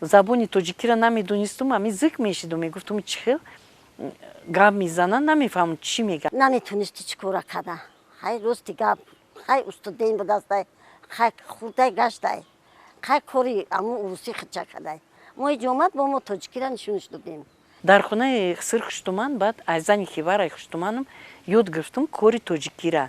Забони тоҷикиро намедонистум, ами зик мешидум, мегуфтум, чӣ хел гап мезанад, намефаҳмам, чӣ мега. Наметонисти чӣ кора када. Хай, рости гап, хай, устоден будастай, хай, хурдай гаштай, хай, кори аму урусӣ хича кадай. Мо иҷо омад, бо мо тоҷикира нишониш додем. Дар хонаи сир Хуштуман, баъд аз зани хивараи Хуштуманам ёд гирифтум кори тоҷикира.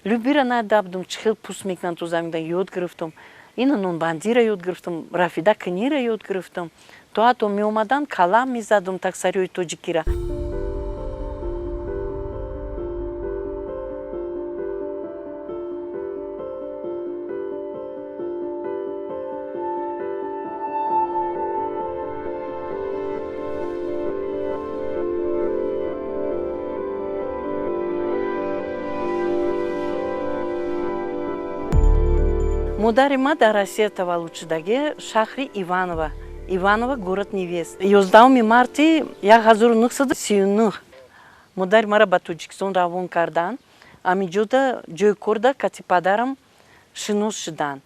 Любира надабдум, чӣ хел пӯст мекунанд, тоза мекунанд, ёд гирифтум. Ина нонбандира ёд гирифтум, рафида кинира ёд гирифтум. То ҳатто меомадан, калам мезадум, таксариҳои тоҷикира. Модари ма дар Россия таваллуд шудагӣ, шаҳри Иваново, Иваново, город невест. 11 марти 1939 модари мара ба Тоҷикистон равон карданд. Амиҷода ҷои корда кати падарам шинос шуданд.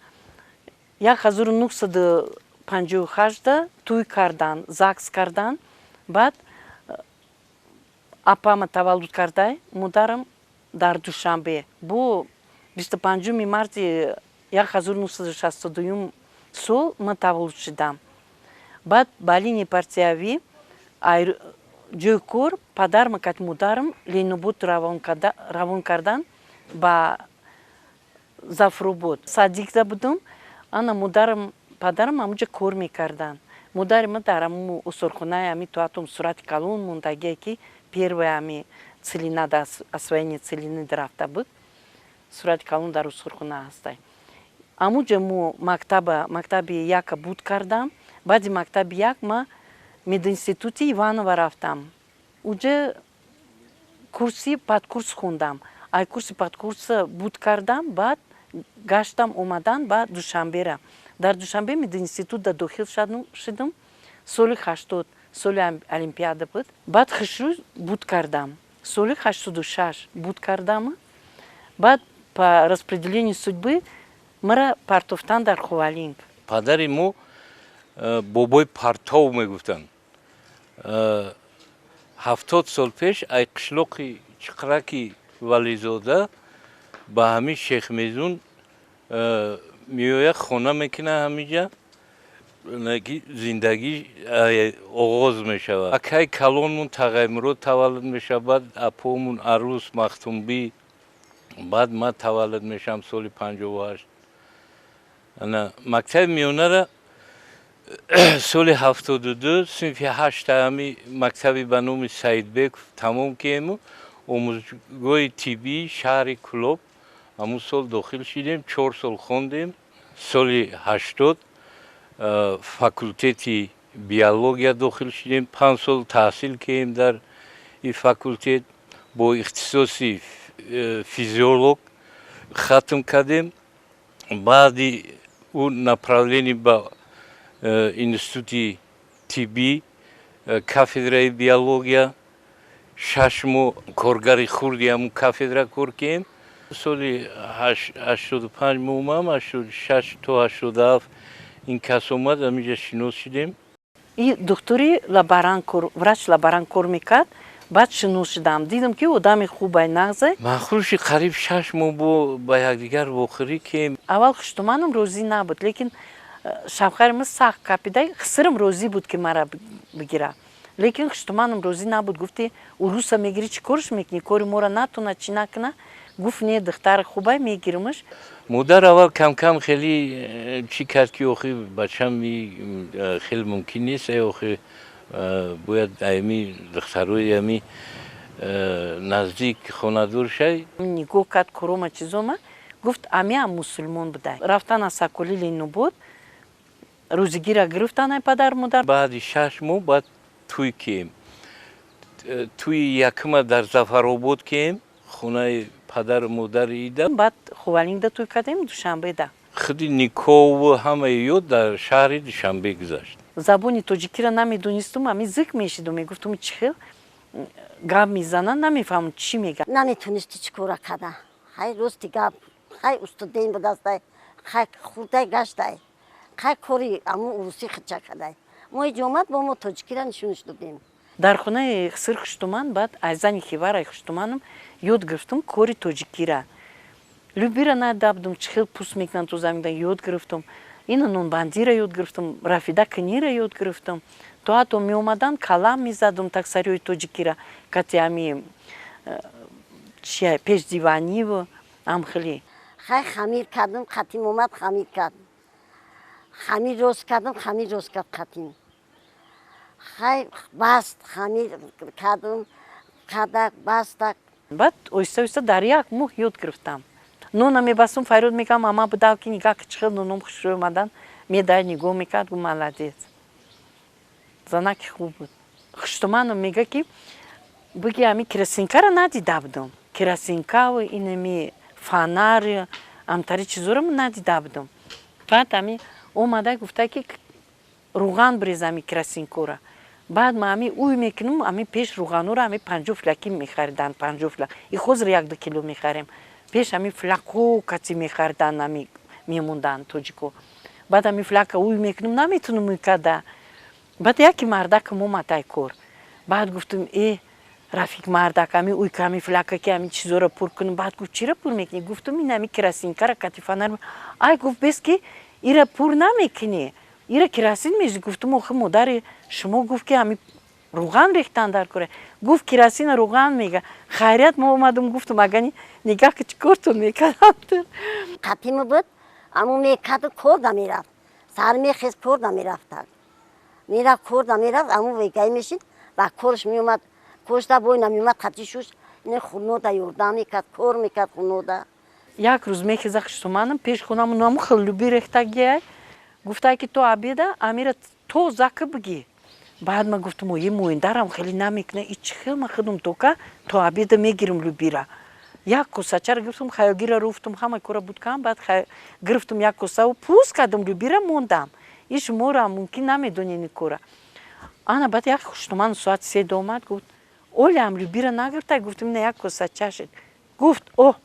1958-да тӯй карданд, ЗАГС карданд. Баъд апама таваллуд кардай модарам дар Душанбе. Бо 25 марти 1962 сол ман таваллуд шудам. Баъд ба линияи партиявӣ, ҷои кор, падарма кати модарам Ленинобод равон кардан, ба Зафробод. Садикда будум. Ана модарам, падарам ҳамуҷа кор мекарданд. Модари ма дар ҳаму осорхонаи ами туатом сурати калон мондагие, ки первая ами целина, освоение целины рафта буд, сурати калон дар осорхона ҳастай. Амуҷа мо мактаба, мактаби яка буд кардам. Баъди мактаби як ма мединститути Иванова рафтам. Уҷа курси падкурс хондам. Ай курси падкурса буд кардам, баъд гаштам, омадан ба Душанбера. Дар Душанбе мединститутда дохил шудам соли 80, соли олимпиада буд. Баъд хушрӯ буд кардам, соли 86 буд кардам. Баъд по распределению судьбы мара партофтан дар Хувалинг. Падари мо бобои Партов мегуфтанд. 70 сол пеш ай қишлоқи Чиқраки Вализода ба ҳамин Шехмезун меояд, хона мекунад, ҳамиҷа зиндагӣ оғоз мешавад. Акай калонмун Тағаймурод таваллуд мешавад, баъд апомун Арӯс, Махтумбӣ, баъд ман таваллуд мешавам соли 58. Ана мактаби миёнара соли 72, синфи ҳашта, ҳами мактаби ба номи Саидбеков тамом киему, омӯзгоҳи тиббии шаҳри Кӯлоб ҳамун сол дохил шидем, 4 сол хондем. Соли 80 факултети биология дохил шидем, 5 сол таҳсил кием дар ин факултет, бо ихтисоси физиолог хатм кардем. Баъди ӯ направление ба институти тиббӣ, кафедраи биология, 6 моҳ коргари хурди ҳамун кафедра кор кием. Соли 85 мо омадам, 86 то 87 ин кас омад, ҳаминҷа шинос шудем. И духтури лаборант, врач лаборант кор мекард. Баъд шинос шудам, дидам, ки одами хубай, нағзе. Махруши қариб 6 моҳ бо ба якдигар вохӯрӣ кием. Аввал хуштуманам розӣ набуд, лекин шавҳари ман сахт капидай. Хисирам розӣ буд, ки мара бигира, лекин хуштуманам розӣ набуд. Гуфти, уруса мегирӣ, чӣ корш мекунӣ, кори моро натона, чӣ накуна. Гуфт, не, духтари хубай, мегиримаш. Модар аввал камкам хеле чӣ кард, ки охи, бачам, хеле мумкин нест, охи, бояд ами духтарои ами наздик хонадор шай. Нигоҳ кард корома, чизома, гуфт, амиам мусулмон будай. Рафтан аз Саколи Ленинобод, рӯзигира гирифтан ай падар модар. Баъди 6 моҳ баъд тӯй кием. Тӯи якума дар Зафаробод кием, хонаи падару модари ида. Баъд Хувалингда тӯй кардем, Душанбеда. Худи никоҳу ҳамаи ё дар шаҳри Душанбе гузашт. Забони тоҷикиро намедонистум, ами зик мешидум, мегуфтум, чӣ хел гап мезанад, намефаҳмам, чӣ мега. Наметонисти чӣ кора када. Хай, рости гап, хай, устоден будастай, хай, хурдай гаштай, Хай, кори аму урусӣ хича кадай. Мо иҷо омад, бо мо тоҷикира нишонаш додем. Дар хонаи хсир Хуштуман, баъд аз зани хивараи Хуштуманам ёд гирифтум кори тоҷикира. Любира надабдум, чӣ хел пӯст мекунанд, тоза мекунанд, ёд гирифтум. Ина нонбандира ёд гирифтум, рафида кинира ёд гирифтум. То ҳатто меомадан, калам мезадум, таксариҳои тоҷикира, кати ами чия пешдиваниву амхели. Хай, хамир кардам, қатим омад, хамир кард. Хамир рост кардам, хамир рост кард қатим. Хай, баст, хамир кардам, кардак, бастак. Баъд оҳиста оҳиста дар як моҳ ёд гирифтам. Нона мебастум, фарёд мекардам: «Ама, бидав, ки нигаҳ, чӣ хел ноном хушрӯй омадан». Медай, нигоҳ мекард, гу: «Молодец». Занаки хуб буд. Хуштуманом мега, ки буги ами керосинкара надида будум, керосинкаву инами фонарь, амтари чизоро надида будум. Баъд ами омада гуфта, ки руған бирез ами керосинкора. Баъд ма ами уй мекунам, ами пеш руғануро ами 50 флаки мехариданд, 50 флак. И ҳозир 1-2 кило мехарем. Пеш ами флако кати мехариданд, ами мемонданд тоҷико. Баъд ами флака уй мекунам, наметунам уй када. Баъд яке мардакам омад ай кор. Баъд гуфтум: «Э, рафиқ мардак, ами уй ами флака, ки ами чизоро пур кунам». Баъд гуфт: «Чира пур мекунӣ?» Гуфтум: «Ин ами керосинкара кати фонарь». Ай, гуфт, бес ки ира пур намекунӣ, ира керосин межи. Гуфтум: «Охи, модари шумо гуфт, ки ами руған рехтан дар кора». Гуфт: «Керосина руған мега». Хайрият, мо омадум, гуфтум: «Агани нигаҳ, ки чӣ кортон мекардам». Қатиму буд, аммо мекарду кор намерафт. Сар мехез, кор намерафтак. Мерафт, кор намерафт, аммо вегай мешид ва корш меомад. Коршда бой намеомад, қати шуш ин хунода ёрдам мекард, кор мекард хунода. Як рӯз мехеза Хуштуманам, пеш хонамон аму хел люби рехтагиай. Гуфта, ки то обеда амира тоза ки бигӣ. Баъд ма гуфтум: «Ое, моиндарам хеле намекуна, и чӣ хел ма худум тока то обеда мегирам любира?» Як косачара гирифтум, хаёгира руфтум, ҳама кора буд кам. Баъд гирифтум як косаву пӯст кардум любира, мондам. И шуморо мумкин намедонед ин кора. Ана, баъд як Хуштуман соати 3 омад, гуфт: «Олям любира нагирифта?» Гуфтум: «Ина як косача шид». Гуфт: «О,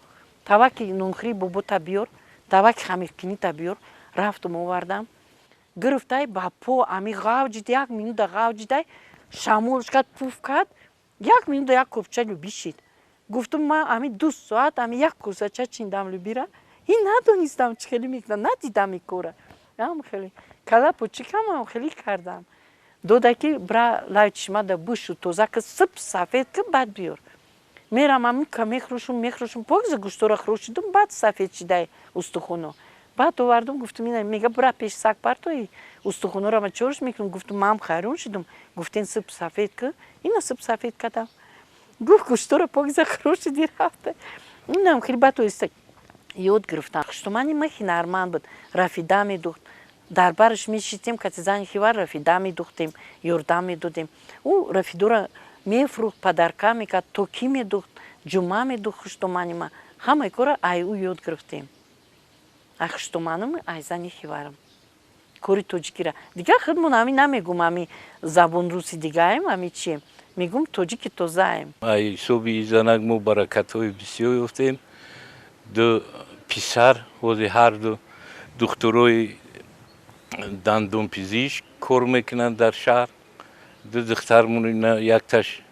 таваки нонхӯри бобота биёр, таваки хамиркинита биёр». Рафтум, овардам. Гирифтай, ба по ами ғавҷид, як минута ғавҷидай, шамолш кард, пуф кард, як минута як копча люби шид. Гуфтум: «Ман ами 2 соат ами як косача чиндам любира, ин надонистам, чӣ хеле мекунам, надидам ин кора». Ам хеле кала почикам, хеле кардам. Дода, ки бра, лай чишмада бушу, тоза ки, сып сафед ки, баъд биёр. Мерам, ами ка мехӯрошум, мехӯрошум, покза гӯштора хӯрошидум, баъд сафед шидай устухоно. Баъд овардум, гуфтум: «Ина». Мега: «Бра, пеш саг партои устухонора, ма чорш мекунам». Гуфтум: «Маам хайрон шудум, гуфтен сып сафед ки, ина сып сафед кардам». Гуфт: «Гӯштора покза хӯрошиди, рафта». Инам хеле баъд оҳиста ёд гирифтам. Хуштумани ма ҳунарманд буд, рафида медухт. Дар бараш мешитем, кати зани хивар рафида медухтем, ёрдам медодем. Ӯ рафидора мефурӯхт, подарка мекард, токи медухт, ҷумъа медухт. Хуштумани ма ҳамаи кора ай ӯ ёд гирифтем, ай хуштуманам, ай зани хиварам, кори тоҷикира. Дигар худмон ами намегум, ами забон руси дигаем, ами чием, мегум тоҷики тозаем. Ай ҳисоби занак мо баракатҳои бисёр ёфтем. Ду писар ҳози ҳарду духтурои дандонпизишк кор мекунанд дар шаҳр. Ду духтармон, якташ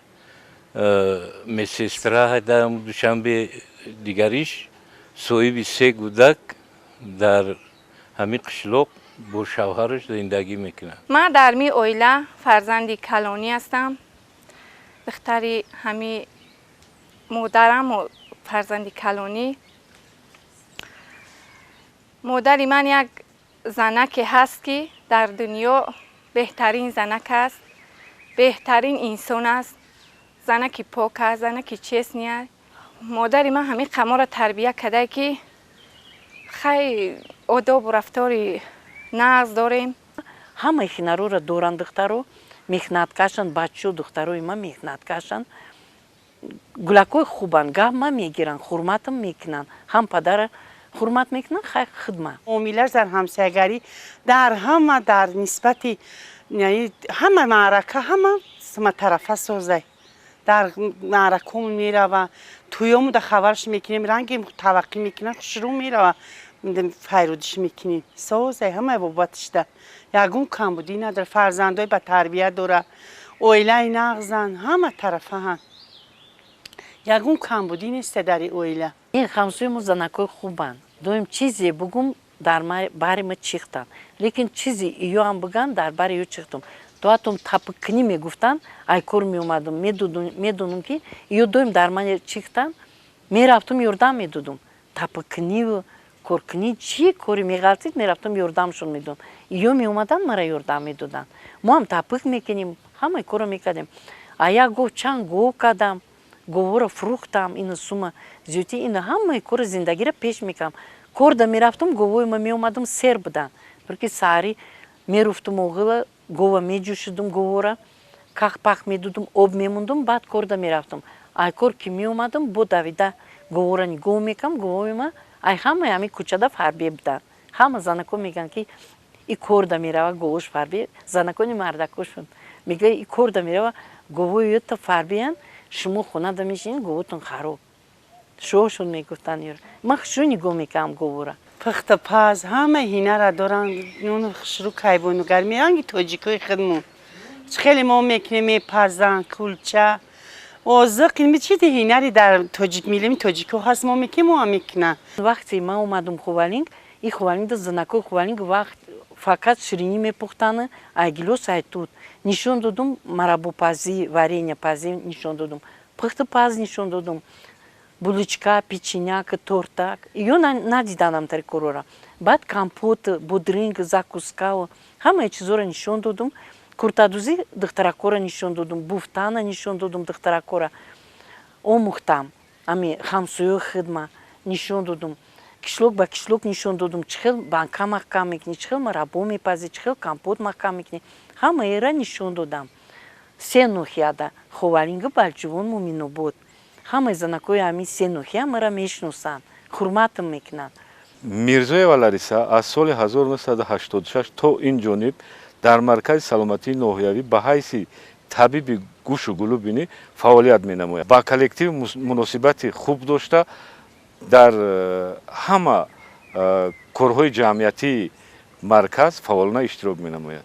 медсестра дар Душанбе, дигариш соҳиби се кӯдак, дар ҳамин қишлоқ бо шавҳараш зиндагӣ мекунад. Ман дар ми оила фарзанди калонӣ ҳастам, духтари ҳами модарам, фарзанди калонӣ. Модари ман як занаке ҳаст, ки дар дунё беҳтарин занак аст, беҳтарин инсон аст, занаки пок аст, занаки честный аст. Модари ман ҳамин қаморо тарбия кардае, ки хай, одобу рафтори нағз дорем. Ҳамаи ҳунарҳоро доранд духтаро, меҳнаткашанд. Бачаҳо, духтарои ман меҳнаткашанд, гулакҳои хубанд, гап ма мегиранд, ҳурматам мекунанд, ҳам падара ҳурмат мекунанд, хай хидмат. Муомилаш дар ҳамсоягарӣ, дар ҳама, дар нисбати ҳама маърака, ҳама тарафа созай. Дар маъракҳо мерава, тӯёмуда хабарш мекунем, ранги таваққӣ мекунад, хушрӯ мерава. Файрудиш мекунем. Созай ҳамаи бобатишда. Ягон камбудӣ надора, фарзандои ба тарбия дора, оилаи нағзан, ҳама тарафаҳанд. Ягон камбудӣ нест дар оила. Ин ҳамсои мо занакҳои хубанд. Доим чизе бугум дар бари ма чихтам. Лекин чизе иё ҳам биган дар бари ё чихтум. То ҳатто тапиккунӣ мегуфтанд, ай кор меомадум, медонум ки иё доим дар ман чихтан, мерафтум ёрдам медодум. Тапиккуниву коркунӣ чӣ кори меғалтид, мерафтум ёрдамшон медодум. Иё меомаданд, мара ёрдам медоданд. Мо ҳам тапик мекунем, ҳамаи корро мекардем. А як гов чанд гов кардам, говҳоро фурӯхтам, ина сума зиёдтӣ, ина ҳамаи кори зиндагиро пеш мекардам. Корда мерафтум, говҳои ма меомадум, сер буданд. Барки саҳарӣ меруфтум оғила, гова меҷӯшидум говҳоро, ках-пах медодум, об мемондум, баъд корда мерафтум. Ай кор ки меомадум, бо давида говҳоро нигоҳ мекардам, говҳои ма ай ҳамаи ҳамин кӯчада фарбе буданд. Ҳама занако мегӯянд ки и корда мерава говош фарбе, занакони мардакошон мегӯянд и корда мерава говҳои ёта фарбеянд, шумо хонада мешинед, говотон хароб. Шоҳшон мегуфтанд ёра. Ман хушрӯ нигоҳ мекардам говора. Пухта паз ҳама ҳинара доранд, нону хушрӯ кайбонугар меранги тоҷикои худмон. Хеле мо мекунем, мепазанд, кулча. Озиқ ин чизи ҳинари дар тоҷик миллими тоҷико ҳаст, мо мекунем, мо ҳам мекунанд. Вақте ман омадум Хувалинг, и Хувалингда занакои Хувалинг вақт фақат ширинӣ мепухтанд, ай гилос, ай тут. Нишон додум марабопазӣ, вареньяпазӣ нишон додум, пухтупаз нишон додум, булочка, печеняк, тортак. Ё надиданам тари корора. Баъд компот, будринг, закуска, ҳамаи чизоро нишон додум. Куртадӯзӣ духтаракора нишон додум, буфтана нишон додум духтаракора. Омӯхтам, ами ҳамсоёи хидма нишон додум. Кишлок ба кишлок нишон додум, чӣ хел банка маҳкам мекунӣ, чӣ хел марабо мепазӣ, чӣ хел компот маҳкам мекунӣ. Ҳамаеро нишон додам. Се ноҳияда Ховалингу, Балҷувон, Муминобод. Ҳамаи занакҳои ҳамин се ноҳия маро мешиносанд, ҳурматам мекунанд. Мирзоева Лариса аз соли 1986 то ин ҷониб дар маркази саломатии ноҳиявӣ ба ҳайси табиби гӯшу гулӯбинӣ фаъолият менамояд. Ба коллектив муносибати хуб дошта, дар ҳама корҳои ҷамъиятии марказ фаъолона иштирок менамояд.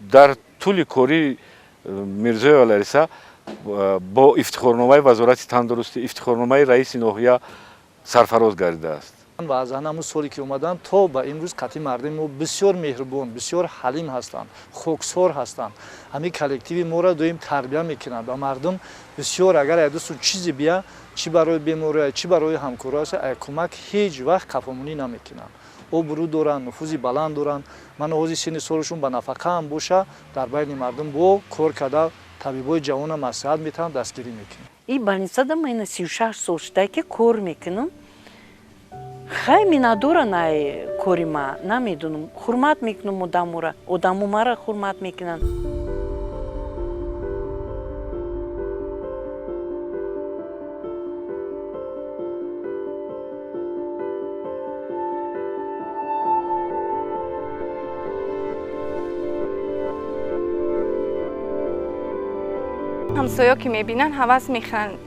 Дар тӯли кори Мирзоева Лариса бо ифтихорномаи Вазорати тандурустӣ, ифтихорномаи раиси ноҳия сарфароз гардидааст. Ва аз ҳамон соле ки омаданд то ба имрӯз қатъи мардуми мо бисёр меҳрубон, бисёр ҳалим ҳастанд, хоксор ҳастанд. Ҳамин коллективи моро доим тарбия мекунанд ва мардум бисёр агар якдусту чизе бия, чӣ барои бемория, чӣ барои ҳамкоро аст, кӯмак ҳеҷ вақт қафомонӣ намекунанд. Обрӯ доранд, нуфузи баланд доранд. Ман ҳозир синни солашон ба нафақа ҳам боша, дар байни мардум бо кор карда табибои ҷавона маслиҳат метавонанд, дастгирӣ мекунанд. И больницада ман ина 36 сол шуда ки кор мекунам. Хай минадоран ай кори ма, намедонам. Ҳурмат мекунам одамура, одамо мара ҳурмат мекунанд. Ҳамсоё ки мебинанд ҳавас мехӯранд,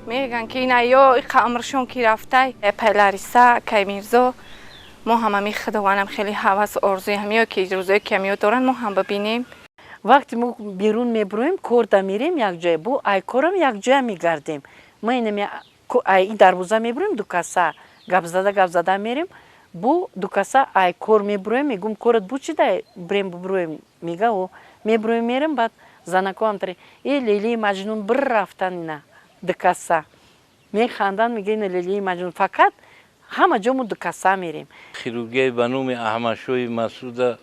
мегӯянд ки ина ё иқа умршон ки рафтай, пай Лариса, кай Мирзо, мо ҳам ҳамин худованам хеле ҳавас орзуи ҳамиё ки рӯзое ки ҳамиё доранд мо ҳам бибинем. Вақте мо берун мебуроем, корда мерем якҷоя, бо ай корам якҷоя мегардем. Ма инами ай ин дарвоза мебуроем, ду каса гап зада гап зада мерем, бо ду каса ай кор мебуроем, мегӯм корат бу чи дай, бирем бубуроем, мега о мебуроем мерем, баъд занако ҳам тари э Лелии Маҷнун бир рафтан ина ду каса механданд, мега ина Лелии Маҷнун. Фақат ҳама ҷо мо ду каса мерем. Хирургияи ба номи Аҳмадшоҳи Масуда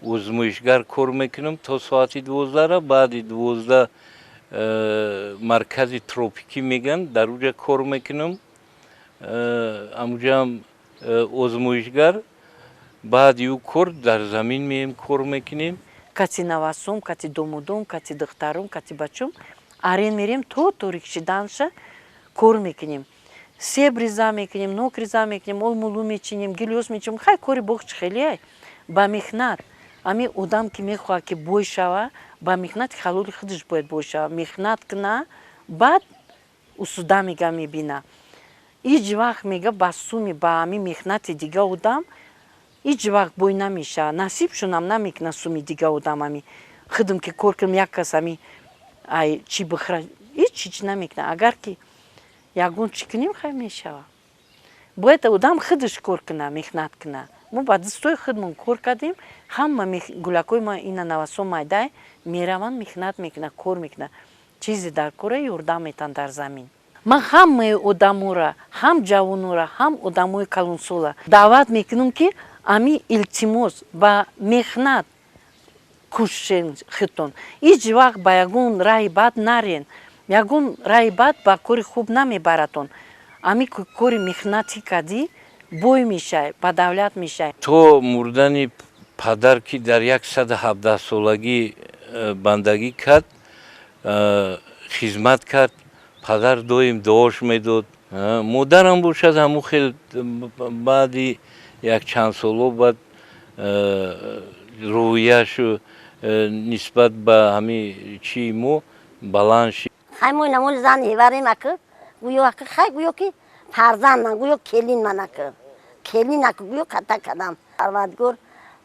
озмоишгар кор мекунам то соати 12-ра, баъди 12 маркази тропикӣ мегӯянд, дар уҷа кор мекунам. Амуҷаам озмоишгар, баъди ӯ кор дар замин меем кор мекунем. Кати навасум, кати домудум, кати духтарум, кати бачум арен мерем то торик шиданша кор мекунем. Себ риза мекунем, нок риза мекунем, олмулу мечинем, гилёс мечинем. Хай кори боғчи хеле ба меҳнат. Ами одам ки мехоҳад ки бой шава, ба меҳнати ҳалоли худаш бояд бой шава. Меҳнат куна, баъд усуда мега мебина. Ҳеҷ вақт, мега, ба суми, ба ҳами меҳнати дига одам ҳеҷ вақт бой намешавад, насибшонам намекунад суми дига одам. Ами худам ки кор кунам, як кас ами ай чӣ бихӯра, ҳеҷ ҳеҷ намекунад. Агар ки ягон чӣ кунем, хай, мешавад. Бояд одам худаш кор кунад, меҳнат кунад. Мо ба дастҳои худмон кор кардем. Ҳама гулакҳои ма ина навасо майдай мераванд, меҳнат мекунад, кор мекунад, чизе дар кора ёрдам метан дар замин. Ман ҳамаи одаморо, ҳам ҷавонора, ҳам одамои калонсола даъват мекунам, ки ами, илтимос, ба меҳнат кӯшен худтон. Ҳеҷ вақт ба ягон раҳи бад нарен, ягон раҳи бад ба кори хуб намебаратон. Ами кори меҳнатӣ кардӣ, бой мешай, ба давлат мешай. То мурдани падар, ки дар 117 солагӣ бандагӣ кард, хизмат кард. Падар доим дуош медод. Модарам бошад, ҳамун хел баъди як чанд соло баъд рӯҳияшу нисбат ба ҳами чии мо баланд шид. Хай, мо инамоли зан ҳеварем ака, гӯё ака, хай, гӯё ки фарзанд ман, гӯё келин ман ака, келин ака, гӯё ката кадам. Парвардигор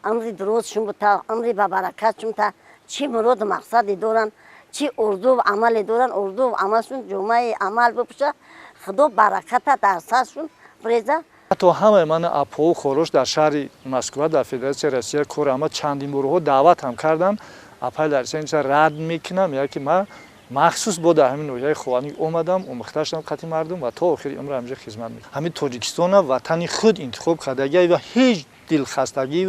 амри дуростшун бута, амри бабаракатшун бута. Чӣ муроду мақсаде доранд, чӣ орзуву амале доранд, орзуву амалшун ҷомаи амал бипӯша, Худо бараката дар саршун биреза. Ҳатто ҳамаи мана апову хорош дар шаҳри Москва, дар Федератсияи Россия кор ама чандин борҳо даъват ҳам кардам. Апай Лариса инча рад мекунам, яке ман махсус бо дар ҳамин ноҳияи Хованик омадам, омӯхта шудам қати мардум ва то охири умр ҳаминҷа хизмат мекунам. Ҳамин Тоҷикистона ватани худ интихоб кардагия ва ҳеҷ дилхастагӣ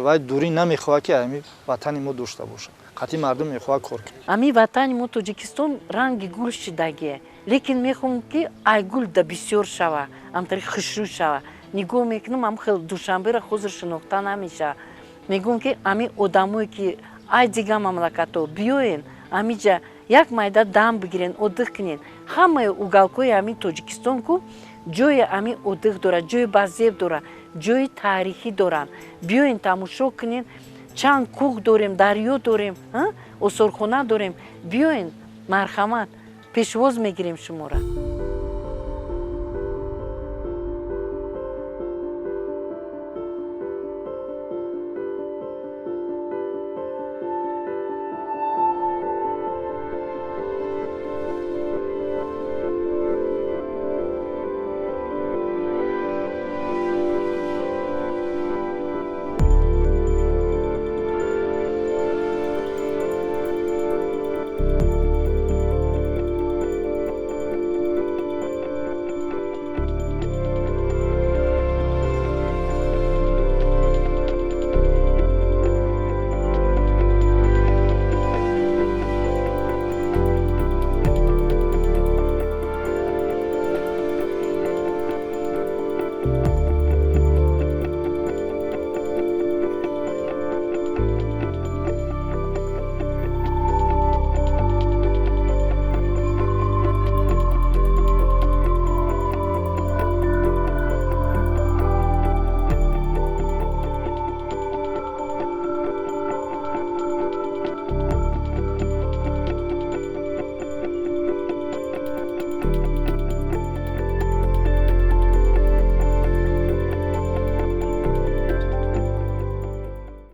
ва дурӣ намехоҳад, ки ҳамин ватани мо дошта бошад. Қати мардум мехоҳад кор кунад. Ами ватани мо Тоҷикистон ранги гул шидагие, лекин мехоҳам, ки ай гул да бисёр шава, амтари хушрӯ шава. Нигоҳ мекунам, ам хел Душанберо ҳозир шинохта намешава. Мегӯм, ки ами одамое ки ай дига мамлакатҳо биёен, амиҷа як майда дам бигирен, отдых кунен. Ҳамаи уголкои ами Тоҷикистон ку ҷои ами отдых дорад, ҷои базеб дорад, ҷои таърихӣ доранд. Биёен, тамошо кунен. Чанд кӯҳ дорем, дарё дорем, осорхона дорем. Биёен, марҳамат, пешвоз мегирем шуморо.